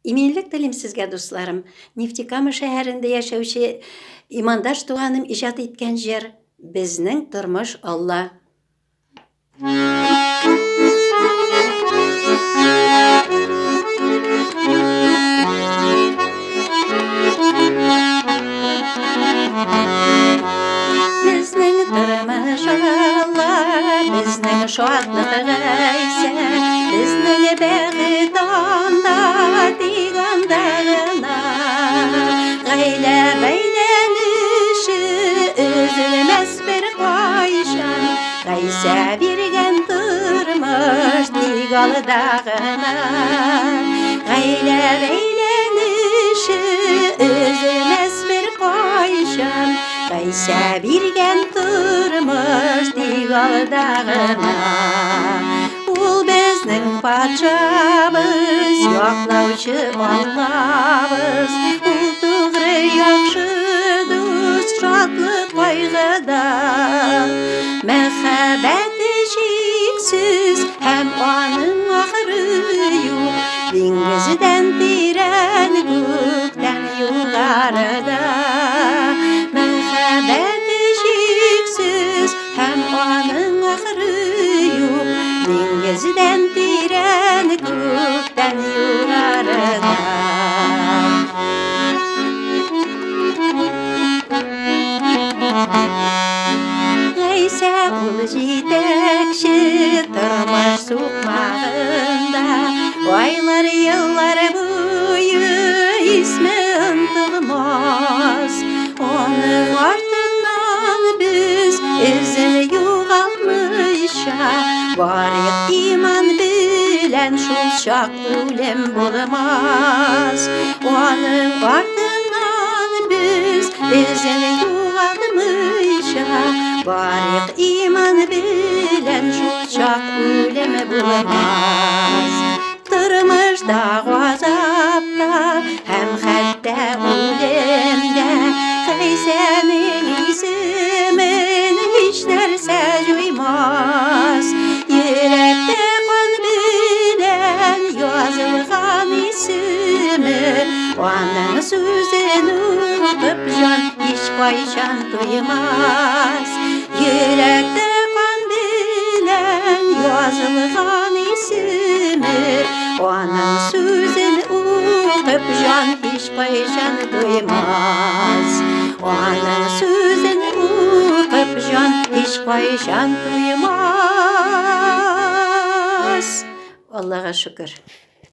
Иминлек телим сезгә, дусларым. Нефтекама шәһәрендә яшәүче имандаш туганым иҗат иткән җыр Безнең тормыш Алла. Безнең тормыш Алла, безнең шатлык Гайсә, безнең бәхет анда, тик анда гына. Гаилә бәйләнеше өзелмәс бер кайчан, Гайсә биргән тормыш тик алда гына. Гаилә бәйләнеше өзелмәс бер кайчан, Гайсә биргән тормыш тик алда гына. Ул безнең патшабыз, яклаучы Аллабыз. Ул тугры яхшы дус, шатлык кайгыда. Мәхәббәте чиксез һәм аның ахыры юк. Диңгездән тирән, күктән югарыда. Мәхәббәте чиксез һәм аның ахыры юк. Диңгездән тирән, күктән югарыда. Гайсә ул җитәкче тормыш сукмагында, Айлар, еллар буе исме онытылмас. Аның артыннан без эзен югалтмыйча, Барыйк иман белән шул чак үлем булмас. Аның артыннан без эзен югалтмыйча, Барыйк иман белән шул чак үлем булмас. Тормышта газапта һәм хәтта үлемдә Гайсәнең исемен һич нәрсә җуймас. Йөрәктә кан белән язылган исеме, Аның сүзен укып җан һичкайчан туймас. Йөрәктә кан белән язылган исеме, Аның сүзен укып җан һичкайчан туймас. Аның сүзен укып җан һичкайчан туймас. Аллага шөкер.